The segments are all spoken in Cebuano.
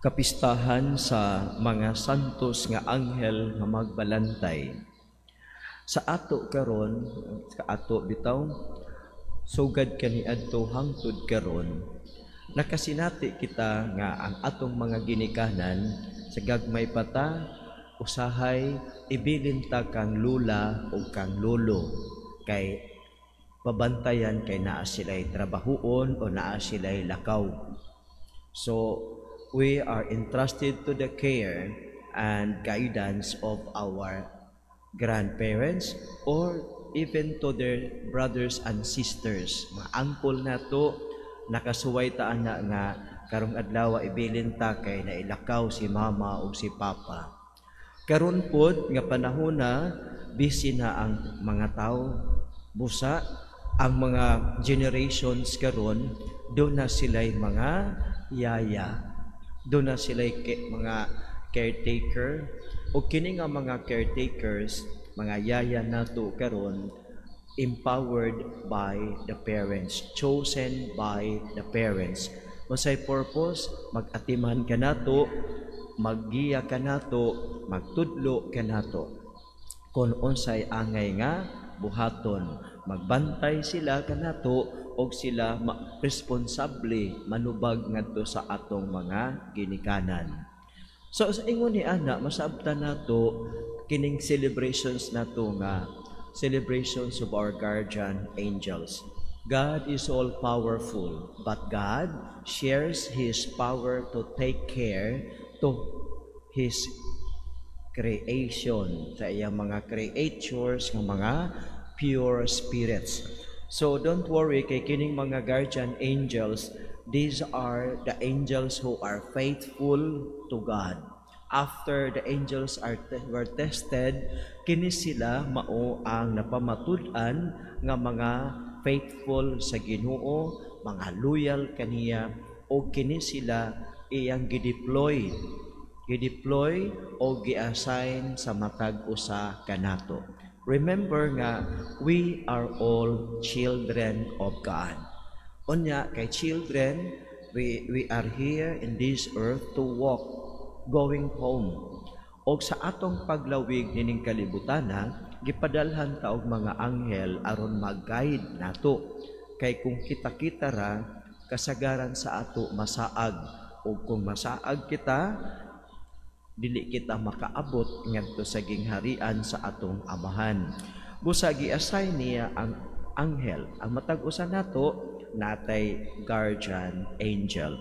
Kapistahan sa mga santos nga anghel nga magbalantay. Sa ato karon, sa ato bitaw, sugad kaniadto hangtod karon, nakasinati kita nga ang atong mga ginikanan sa gagmay pa ta, usahay ibilin ta kang lola o kang lolo kay pabantayan kay naa sila'y trabahuon o naa sila'y lakaw. So we are entrusted to the care and guidance of our grandparents or even to their brothers and sisters. Mga uncle nato, nakasuway ta ana nga karong adlaw ibilin ta kay nailakaw si mama o si papa. Karon pod nga panahon na busy na ang mga tao. Busa ang mga generations karon, duna sila'y mga yaya. Duna sila'y mga caretaker, o kini nga mga caretakers, mga yaya nato karon, empowered by the parents, chosen by the parents. Unsay purpose? Mag-atiman kanato, maggiya kanato, magtudlo kanato kung unsay angay nga buhaton. Magbantay sila kanato og sila responsable manubag ngadto sa atong mga ginikanan. So sa ingon ni ana, masabtan nato kining celebrations nato nga celebrations of our guardian angels. God is all powerful, but God shares His power to take care to His creation, sa iyang mga creatures nga mga pure spirits. So don't worry kay kining mga guardian angels, these are the angels who are faithful to God. After the angels are were tested, kini sila mao ang napamatud-an nga mga faithful sa Ginoo, mga loyal kaniya, o kini sila iyang gideploy o gi-assign sa matag usa kanato. Remember nga we are all children of God. Unya kay children, we are here in this earth to walk going home. Og sa atong paglawig nining kalibutana, gipadalhan ta og mga anghel aron mag-guide nato. Kay kung kita-kita ra, kasagaran sa ato masaag, ug kung masaag kita, dili kita makaabot ngadto sa gingharian sa atong Amahan. Busa gi-assign niya ang anghel. Ang matag usa nato natay guardian angel.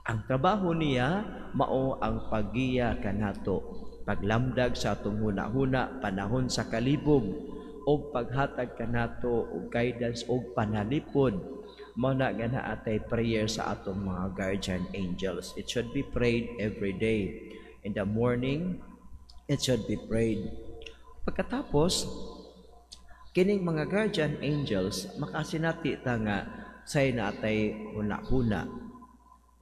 Ang trabaho niya mao ang paggiya kanato, paglamdag sa atong huna-huna panahon sa kalibog, og paghatag kanato og guidance og panalipod. Mao na nga naatay prayer sa atong mga guardian angels. It should be prayed every day. In the morning, it should be prayed. Pagkatapos, kining mga guardian angels, makasinati ta nga say naatay huna-huna.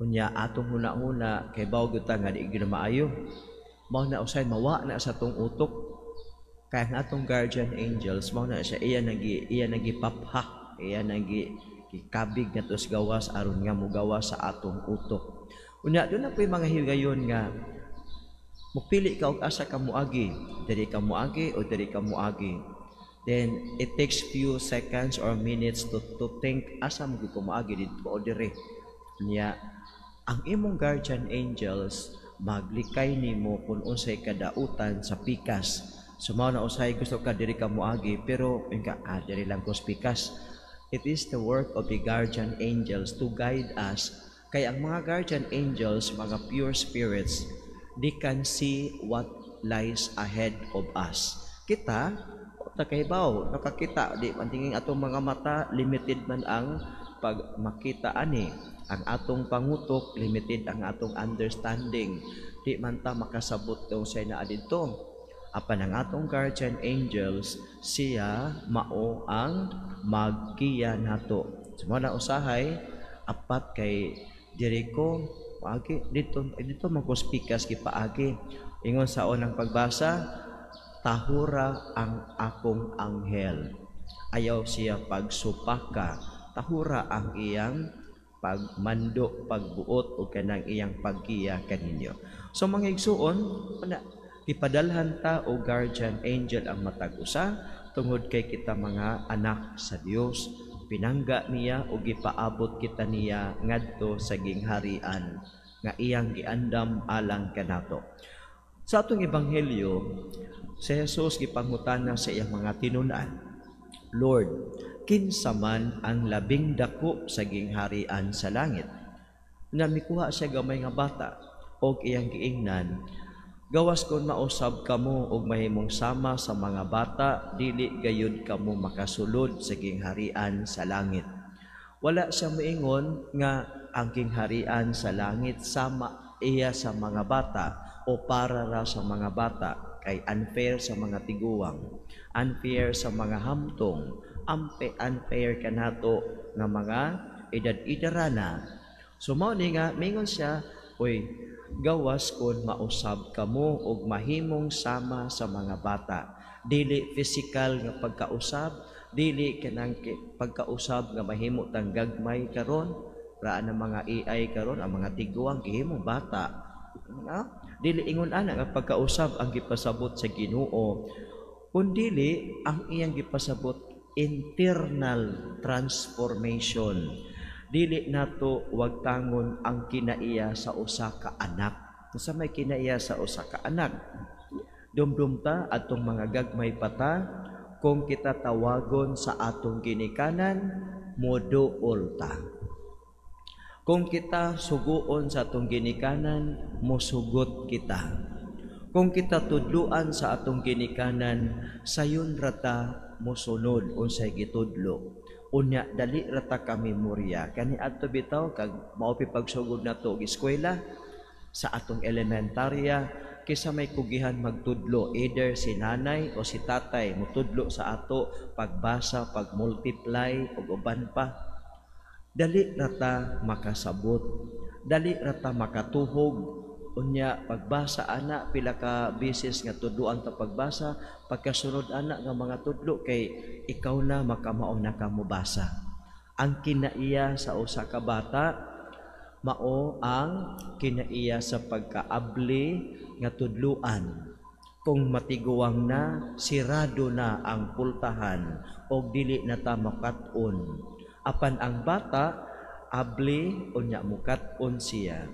Unya atong huna-huna kay bawo gyud ta nga di gyud maayo. Mao na usay mawa na sa atong utok. Kaya ang atong guardian angels mao na siya iya nagipapha, iya nagi gikabig nato sa gawas aron nga mugawas sa atong utok. Unya duna po'y mga higayon nga mupili ka og asa ka muagi, diri ka muagi o diri ka muagi. Then it takes few seconds or minutes to think asa mo gyud ko muagi, didto o diri. Niya ang imong guardian angels maglikay nimo kung unsay kadautan sa pikas. So mao na usahay gusto ka diri ka muagi, pero inga ah, diri lang ko sa pikas. It is the work of the guardian angels to guide us. Kay ang mga guardian angels, mga pure spirits, they can see what lies ahead of us. Kita, ta kahibaw, nakakita, di man tingin atong mga mata, limited man ang pag makita ani. Ang atong pangutok, limited ang atong understanding. Di man ta makasabot kung unsay naa didto. Apan ang atong guardian angels, siya mao ang maggiya nato. So, mao na usahay, apat kay diri ko paagi dito, dito man ko pikas gipaagi. Ingon sa unang pagbasa, "Tahura ang akong anghel." Ayaw siya pagsupaka. Tahura ang iyang pagmando, pagbuot o kanang iyang paggiya kaninyo. So mga igsuon, na ipadalhan ta o guardian angel ang matag usa tungod kay kita mga anak sa Dios, pinangga niya o gipaabot kita niya ngadto sa gingharian nga iyang giandam alang kanato. Sa atong ebanghelyo, si Jesus gipangutana sa iyang mga tinun-an, "Lord, kinsa man ang labing dako sa gingharian sa langit?" Namikuha siya gamay nga bata og iyang giingnan, "Gawas kon mausab kamo og mahimong sama sa mga bata, dili gayud kamo makasulod sa gingharian sa langit." Wala siya moingon nga ang gingharian sa langit sama iya sa mga bata o para ra sa mga bata, kay unfair sa mga tiguang, unfair sa mga hamtong, ampe unfair kanato nga mga edad-idara na. So mao ni nga mingon siya, "Oy, gawas kon mausab kamo og mahimong sama sa mga bata." Dili physical nga pagkausab, dili kanang pagkausab nga mahimo tang gagmay karon, ra ang mga AI karon, ang mga tiguang gihimong bata. No? Dili ingon ana nga pagkausab ang gipasabot sa Ginoo, kundili ang iyang gipasabot, internal transformation. Dili nato wagtangon ang kinaiya sa usa ka anak. Unsa may kinaiya sa usa ka anak? Dumdum ta atong mga gagmay pa ta, kung kita tawagon sa atong ginikanan, moduol ta. Kung kita suguon sa atong ginikanan, mosugot kita. Kung kita tudluan sa atong ginikanan, sayon rata mosunod unsay gitudlo. Unya dali rata kami memorya. Kani adto bitaw kag mao pagsugod nato og eskwela sa atong elementarya, kisa may kugihan magtudlo, either si nanay o si tatay mutudlo sa ato pagbasa, pag-multiply ug uban pa. Dali rata makasabot, dali rata makatuhog. Unya pagbasa ana, pila ka beses nga tudloan ta pagbasa, pagkasunod ana nga mga tudlo kay ikaw na makamao na ka mobasa. Ang kinaiya sa usa ka bata mao ang kinaiya sa pagkaabli nga tudluan. Kung matiguang na, sirado na ang pultahan og dili na ta makat-on. Apan ang bata abli, unya mukat-on siya.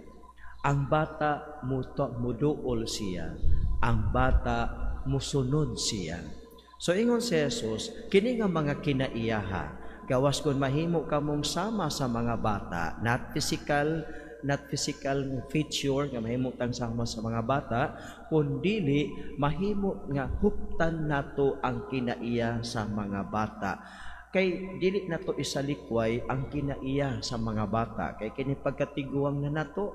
Ang bata muto muduol siya. Ang bata musunod siya. So ingon si Jesus, kini nga mga kinaiyaha, gawas kung mahimo kamong sama sa mga bata, not physical, not physical feature nga mahimo tang sama sa mga bata, kundili mahimo nga huptan nato ang kinaiya sa mga bata. Kay dili nato isalikway ang kinaiya sa mga bata, kay kini pagkatiguang na nato,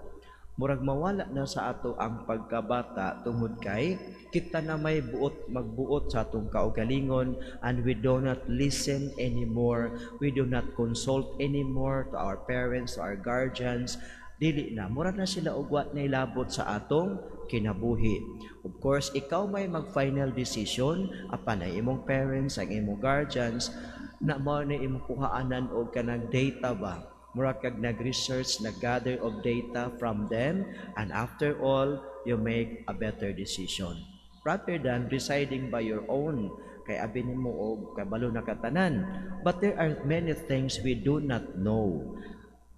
murag mawala na sa ato ang pagkabata tungod kay kita na may buot magbuot sa atong kaugalingon, and we do not listen anymore, we do not consult anymore to our parents, to our guardians. Dili na, mura na sila og wa na ilabot sa atong kinabuhi. Of course, ikaw may mag-final decision, apan ang imong parents, ang imong guardians, na mao na imong kuhaanan og kanang data ba, mura kag nag-research, nag-gather of data from them, and after all, you make a better decision rather than deciding by your own, kay abi nimo og kabalo na katanan. But there are many things we do not know,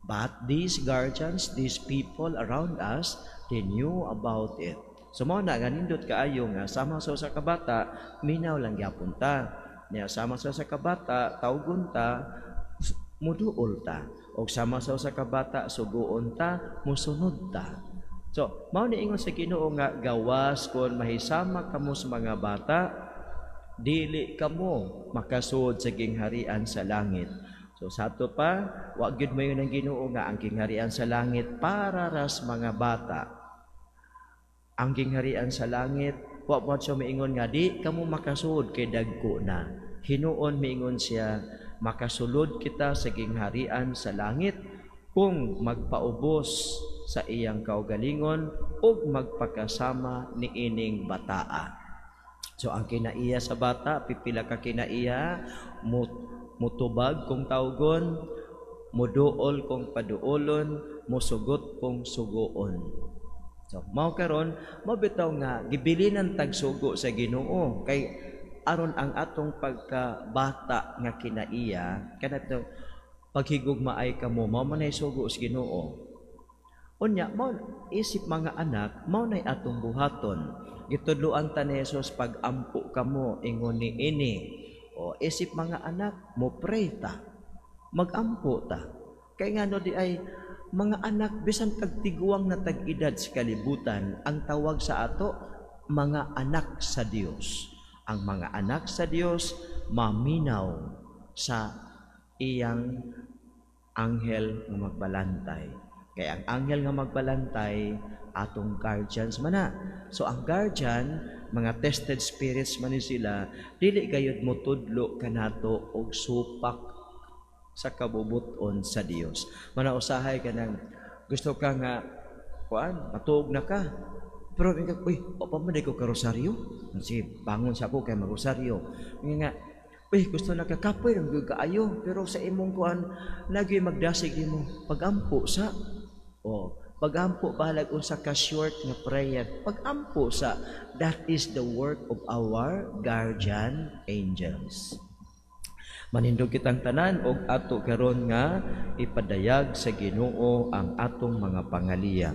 but these guardians, these people around us, they knew about it. So mao na nga nindot kaayo nga sama sa usa ka bata, minaw lang gyapon ta. Niya sama sa usa ka bata, tawgon ta, muduol ta. Og sama sa usa ka bata, suguon ta, musunod ta. So, mao ni ingon sa Ginoo nga gawas kon mahisama kamo sa mga bata, dili kamo makasuod sa gingharian sa langit. So sa ato pa, wa gyud moingon ang Ginoo nga ang gingharian sa langit para ras mga bata. Ang gingharian sa langit, wa mo siya miingon nga di kamo makasuod kay dagko na. Hinuon miingon siya, makasulod kita sa gingharian sa langit kung magpaubos sa iyang kaugalingon ug magpakasama niining bataa. So ang kinaiya sa bata, pipila ka kinaiya, mutubag kung tawgon, Muduol kung paduolon, musugot kung sugoon. So, mao karon, mao bitaw nga gibilinan tagsugo sa Ginoo kay aron ang atong pagkabata nga kinaiya kanato paghigugmaay kamo, mao man ay sugo sa Ginoo. Unya mao isip mga anak, mao nay atong buhaton. Gitudloan ta ni Jesus, pag-ampo kamo ingon ni ini. O isip mga anak, mo pray ta. Magampo ta. Kay ngano di ay mga anak, bisan tagtiguang na tag-edad sa kalibutan, ang tawag sa ato mga anak sa Dios. Ang mga anak sa Dios maminaw sa iyang anghel nga magbalantay. Kay ang anghel nga magbalantay, atong guardians man na. So ang guardian, mga tested spirits man ni sila, dili gayud mo tudlo kanato og supak sa kabubuton sa Dios. Mana usahay ka nang gusto ka nga kuan, matuog na ka. Pero inga, "Uy, wa pa man ko karosaryo. Sige, bangon sa ako kay magrosaryo." Nga nga, uy, gusto na ka kapoy ng kaayo, pero sa imong kuan lagi magdasig nimo pagampo sa, oh, pagampo bahalag unsa ka short nga prayer, pagampo sa. That is the work of our guardian angels. Manindog kitang tanan og ato karon nga ipadayag sa Ginoo ang atong mga pangaliya.